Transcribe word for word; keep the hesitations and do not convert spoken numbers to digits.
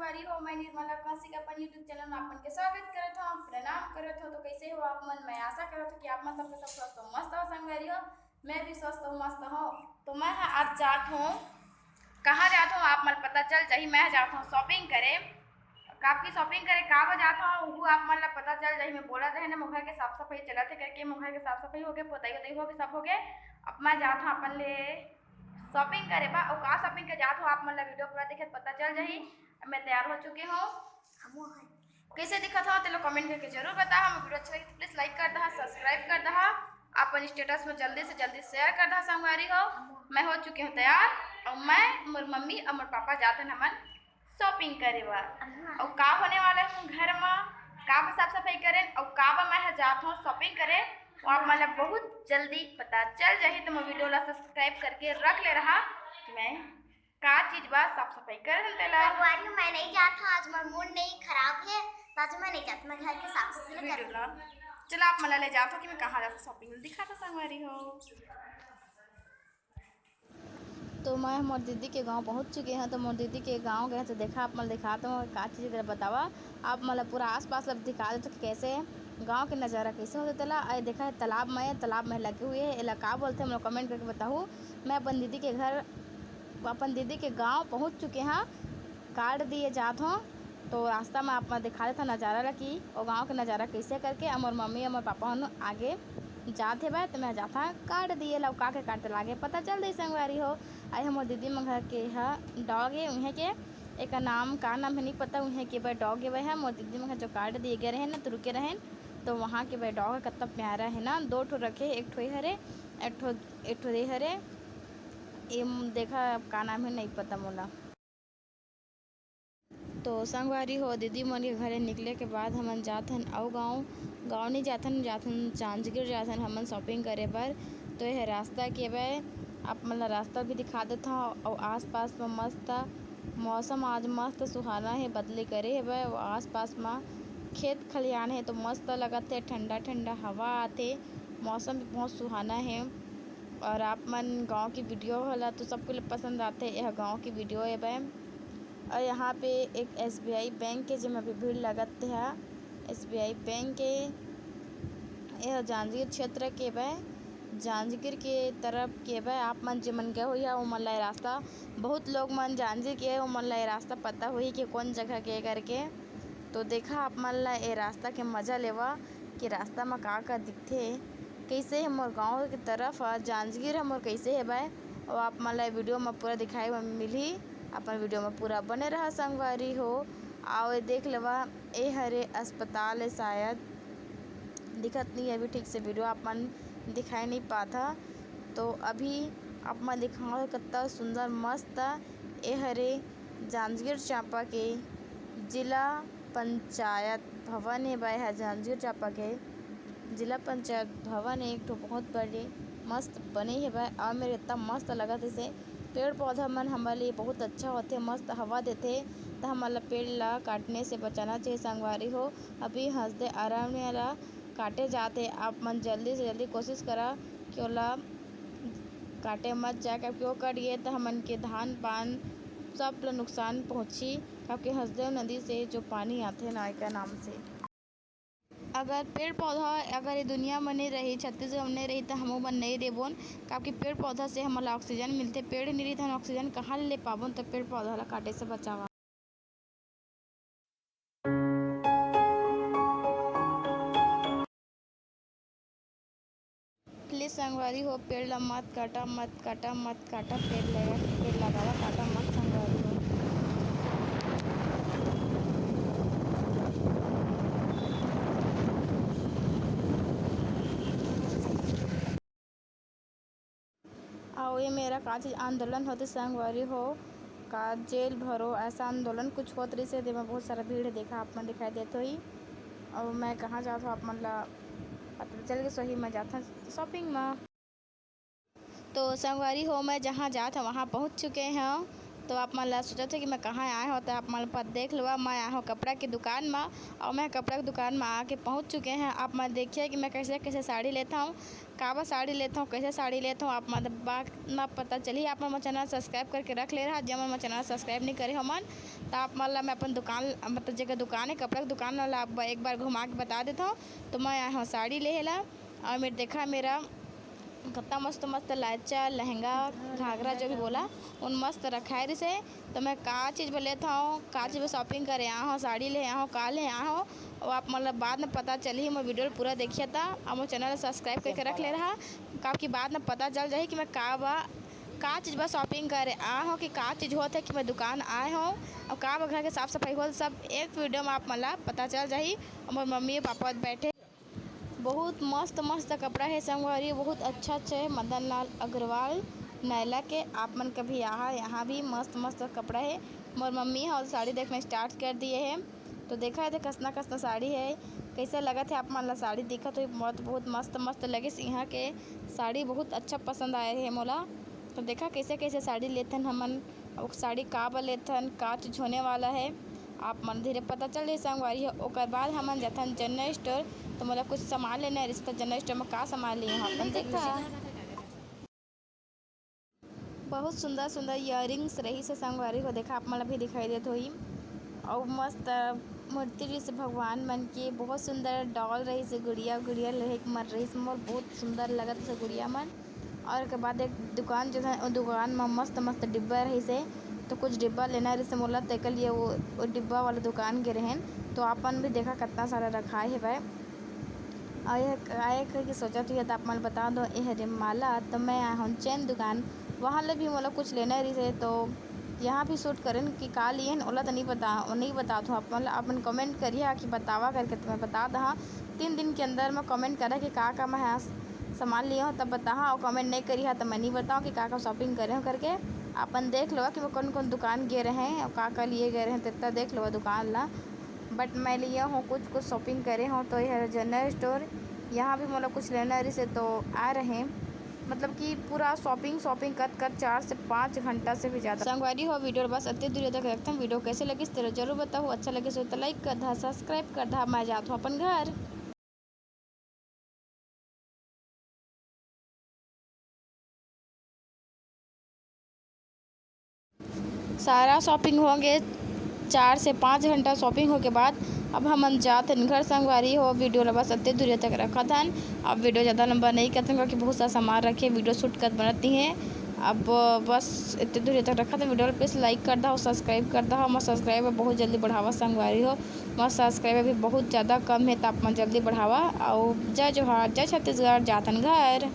संगवारी हो, मैं निर्मला कौशिक अपन YouTube चैनल में आप मन के स्वागत करत हूँ, प्रणाम करत हूँ। तो कैसे हो आप मन? मैं आशा करत हूँ कि आप मन सबके सब स्वस्थ हो, मस्त हो संगवारी हो। मैं भी स्वस्थ हूँ, मस्त हूँ। तो मैं ह आज जात हूँ, कहाँ जात हूँ आप मन पता चल जाही। मैं जात हूँ शॉपिंग करे। काब की शॉपिंग करे, काब जात हूँ वो आप मन ला पता चल जाही। मैं बोलत रहे ना, मोर घर के साफ सफाई चलत हे करके, मोर घर के साफ सफाई हो गए, पोताई वोताई हो गए, सब हो गए। अब मैं जात हूँ अपन ले शॉपिंग करे बा। अउ का शॉपिंग के जात हूँ आप मन ला वीडियो पूरा देखे त पता चल जाही। अब मैं तैयार हो चुके हूँ। कैसे दिखत हो तेला कमेंट करके जरूर बताहा। हमर वीडियो अच्छा लगे तो प्लीज लाइक कर दहा, सब्सक्राइब कर दहा, अपन स्टेटस में जल्दी से जल्दी शेयर कर दहा संगवारी हो। मैं हो चुकी हूँ तैयार अउ मैं, मोर मम्मी अउ मोर पापा जात हन हमन शॉपिंग करे बर। अउ का होने वाला है घर में, का बा साफ सफाई करेन अउ का बा मैं ह जात हूँ शॉपिंग करे, वो आप मन ला बहुत जल्दी पता चल जाही। तो मोर वीडियो ला सब्सक्राइब करके रख ले रहा कि मैं का चीज बा साफ सफाई करे हन तेला। संगवारी हो, मैं नहीं जात हूँ, आज मोर मूड नहीं खराब है, तो आज मैं नहीं जात, मैं घर के साफ सफाई वीडियो करूँ। ला चला आप मन ला ले जात हूँ कि मैं कहाँ जात हूँ शॉपिंग, दिखात हूँ संगवारी हो। तो मैं मोर दीदी के गांव पहुंच चुके हैं। तो मोर दीदी के गांव गए तो देखा, आप मन दिखात हूँ का चीज, जरा बतावा। आप मन ला पूरा आसपास ला दिखा देते कि कैसे गांव के नज़ारा कैसे होते तेला। अरे देखा है तालाब में, तालाब में लगे हुए है, एला का बोलते हैं, हम लोग कमेंट करके बताहू। मैं अपन दीदी के घर, अपन दीदी के गांव पहुंच चुके हैं। कार्ड दिए जात हों, तो रास्ता में आप मन दिखा देथन नज़ारा ला कि ओ गांव के नज़ारा कैसे करके। अउ मोर मम्मी अउ मोर पापा हन आगे जात हेबे, तो मैं जात हूँ कार्ड दिए ला। का के कार्ड लागे पता चल दे संगवारी हो। आई हमर दीदी मन घर के ह डॉग है, उहें के एक नाम का नाम है नहीं पता, उहें के भाई डॉग है वह। मोर दीदी मन घर जो कार्ड दिए गए रहे ना, तो रुके रहे, तो वहाँ के भाई डॉग कितना प्यारा है ना। दो ठो रखे, एक ठो ये हरे, एक ठो, एक ठो ये हरे। ये देखा अब का नाम है नहीं पता मोला। तो संगवारी हो, दीदी मन के घरे निकले के बाद हमन जात हन अउ गाँव, गाँव नहीं जात हन, जात हन जांजगीर जात हन हमन शॉपिंग करे बर। तो यह रास्ता के बे आप मन ला रास्ता भी दिखा देथव। अउ आसपास में मस्त मौसम आज मस्त सुहाना है, बदली करे हेबे। अउ आसपास में खेत खलियान है तो मस्त लगत है, ठंडा ठंडा हवा आथे, मौसम भी बहुत सुहाना है। और आप मन गाँव की वीडियो होला तो सबको ले पसंद आथे, यह गाँव की वीडियो हेबे। और यहाँ पे एक एसबीआई बैंक के, जेमा भी भीड़ लगत है। एसबीआई बैंक के, यह जांजगीर क्षेत्र के बे, जांजगीर के तरफ के बे। आप मन जेमन गए होइहा, ओमन ला ये रास्ता, बहुत लोग मन जांजगीर के, ओमन ला ये रास्ता पता होही कि कौन जगह के करके। तो देखा, आप मन ला ये रास्ता के मजा लेवा कि रास्ता म का का दिखथे, कैसे हे मोर गाँव के तरफ ह, जांजगीर ह मोर कैसे हेबय, अउ आप मन ला वीडियो म पूरा दिखाई म मिलही। अपन वीडियो म पूरा बने रहा संगवारी हो। आओ ये देख लेवा, ए हरे अस्पताल है शायद, दिखत नहीं है अभी ठीक से, वीडियो आप मन दिखाई नहीं पात ह। तो अभी आप मन दिखाओ कत्ता सुंदर मस्त ए हरे जांजगीर चांपा के जिला पंचायत भवन हेबय, एहा जांजगीर चांपा के जिला पंचायत भवन, एक ठो बहुत बड़े मस्त बने हेबय। अउ मेर इतना मस्त लगत हे से पेड़ पौधा मन हमर लिए बहुत अच्छा होथे, मस्त हवा देथे, त हमन ला पेड़ ला काटने से बचाना चाहिए संगवारी हो। अभी हंसदे अरण्य ला काटे जात हे, आप मन जल्दी से जल्दी कोशिश करा कि ओला काटे मत जाए, काबर कि ओ कट गे त हमन के धान पान सब ल नुकसान पहुँची, काबर कि हसदेव नदी से जो पानी आथे ना, एकर नाम से। अगर पेड़ पौधा अगर ये दुनिया में नहीं रही, छत्तीसगढ़ में नहीं रही, त हमू मन नहीं रेबोन, काबर कि पेड़ पौधा से हमन ला ऑक्सीजन मिलथे। पेड़ नहीं रही त हम ऑक्सीजन कहाँ ले पाबोन? त पेड़ पौधा ला काटे से बचावा। प्लीज संगवारी हो, पेड़ ला मत काटा, मत काटा, मत काटा, पेड़ लगा, पेड़ लगावा, काटा मत संगवारी हो। अउ ये मेरा का चीज आंदोलन होथे संगवारी हो, का जेल भरो ऐसा आंदोलन कुछ होत रहिस हे, जेमा बहुत सारा भीड़ हे, देखा आप मन दिखाई देत होही। अउ मैं कहाँ जात हूँ आप मन ला पता चल गे, सोही मैं जात हूँ शॉपिंग में। तो संगवारी हो, मैं जहाँ जात हूँ वहाँ पहुँच चुके हूँ। तो आप मन ला सोचत हो कि मैं कहाँ आए हों, तो आप मन प-, देख लो, मैं आए हों कपड़ा के दुकान म। और मैं कपड़ा के दुकान म आके पहुँच चुके हैं। आप मन देखिए कि मैं कैसे कैसे साड़ी लेता हूँ, काबर साड़ी लेता हूँ, कैसे साड़ी लेता हूँ, आप मन बात ना पता चली। आप मन मोर चैनल सब्सक्राइब करके रख ले रहा, जे मन मोर चैनल सब्सक्राइब नहीं करे हो मन, तो आप मन ला मैं अपन दुकान, मतलब जगह दुकान है, कपड़ा के दुकान ला आप एक बार घुमा के बता देता हूँ। तो मैं आए हों साड़ी लेहे ला, और मेरे देखा मेरा कितना मस्त मस्त लाचा, लहंगा, घाघरा जो भी बोला, उन मस्त रखाए रिसे। तो मैं का चीज़ बर लेत हूँ, का चीज़ बर शॉपिंग करे आए हों, साड़ी ले आए हों, का ले आए हों, वो आप मन ला बाद में पता चलही। मोर वीडियो ल पूरा देखिए ता, और मोर चैनल ला सब्सक्राइब करके रख ले रहा, काबर कि बाद में पता चल जाही कि मैं का बा, का चीज़ बर शॉपिंग करे आए हों, कि का चीज़ होत है कि मैं दुकान आए हों, और का बा घर के साफ सफाई होत, सब एक वीडियो में आप मन ला पता चल जाही। और मोर मम्मी पापा बैठे बहुत मस्त मस्त कपड़ा है संगवारी, बहुत अच्छा अच्छा है। मदन लाल अग्रवाल नैला के, आप मन कभी आहा, यहाँ भी मस्त मस्त कपड़ा है। मोर मम्मी ह साड़ी देखना स्टार्ट कर दिए है, तो देखा है कसना कसना साड़ी है, कैसे लगत है आप मन ला साड़ी दिखत हो, बहुत बहुत मस्त मस्त लगिस यहाँ के साड़ी, बहुत अच्छा पसंद आए है मोला। तो देखा कैसे कैसे साड़ी लेथन हमन, अउ साड़ी का बर लेथन, का चीज होने वाला है, आप मन धीरे पता चल जाही संगवारी हो। ओकर बाद हमन जाथन जनरल स्टोर, तो मोला कुछ सामान लेना है रिश्ता जनरल स्टोर में का सामान लिए हूँ, अपन देखा। बहुत सुंदर सुंदर इयररिंग्स रहिस हे संगवारी हो, देखा आप मन ला भी दिखाई देत होही। अउ मस्त मूर्ति रहिस हे भगवान मन के, बहुत सुंदर डॉल रहिस हे, गुड़िया, गुड़िया लेहे के मन रहिस हे मोर, बहुत सुंदर लगत रहिस हे गुड़िया मन। और ओकर बाद एक दुकान जो है, वो दुकान में मस्त मस्त डिब्बा रहिस हे, तो कुछ डिब्बा लेना रहिस हे मोला, तेकर लिए वो, वो डिब्बा वाला दुकान गे रहेन। तो अपन भी देखा कितना सारा रखाए हेवय। और यह काय करके सोचत हुई, तो आप मन बता दो, यह रे माला, तो मैं आए हूँ चैन दुकान, वहाँ ले भी मोला कुछ लेना रहिस हे, तो यहाँ भी शूट करेन कि का लिए हन, ओला तो नहीं बता, नहीं बतात हूँ। आप मन, आप मन कमेंट करिहा कि बतावा करके, तो मैं बता दहा। तीन दिन के अंदर मैं कमेंट करा कि का का मैं ह सामान लिए हूँ, तब बताहा। और कमेंट नहीं करिहा तो मैं नहीं बताऊँ कि का का शॉपिंग करे हूँ करके। अपन देख लो कि मैं कौन कौन दुकान गे रहे हैं और का का लिए गए रहे हैं, तेतना देख लो दुकान ला। बट मैं लिए हूँ कुछ कुछ शॉपिंग करे हूँ, तो यह जनरल स्टोर, यहाँ भी मोला कुछ लेना रहिस हे, तो आ रहे हैं। मतलब कि पूरा शॉपिंग, शॉपिंग कत कत चार से पाँच घंटा से भी ज़्यादा। संगवारी हो, वीडियो बस अति दूर तक रखते हैं। वीडियो कैसे लगिस तेला जरूर बताओ, अच्छा लगिस हो तो लाइक कर दहा, सब्सक्राइब कर दहा। मैं जात हूँ अपन घर। सारा शॉपिंग होंगे, चार से पाँच घंटा शॉपिंग होके बाद अब हमन जात हन घर। संगवारी हो, वीडियो ला बस अत्ते दूरिया तक रखत हन। अब वीडियो ज़्यादा लंबा नहीं करत हन, क्योंकि बहुत सारा सामान रखे, वीडियो शूट करत बनत नहीं है। अब बस इतने दूरिया तक रखत हन वीडियो ला। प्लीज लाइक कर दहा, सब्सक्राइब कर दहा। मोर सब्सक्राइबर बहुत जल्दी बढ़ावा संगवारी हो, मोर सब्सक्राइबर भी बहुत ज़्यादा कम है, तो आप मन जल्दी बढ़ावा। और जय जोहार, जय छत्तीसगढ़, जात हन घर।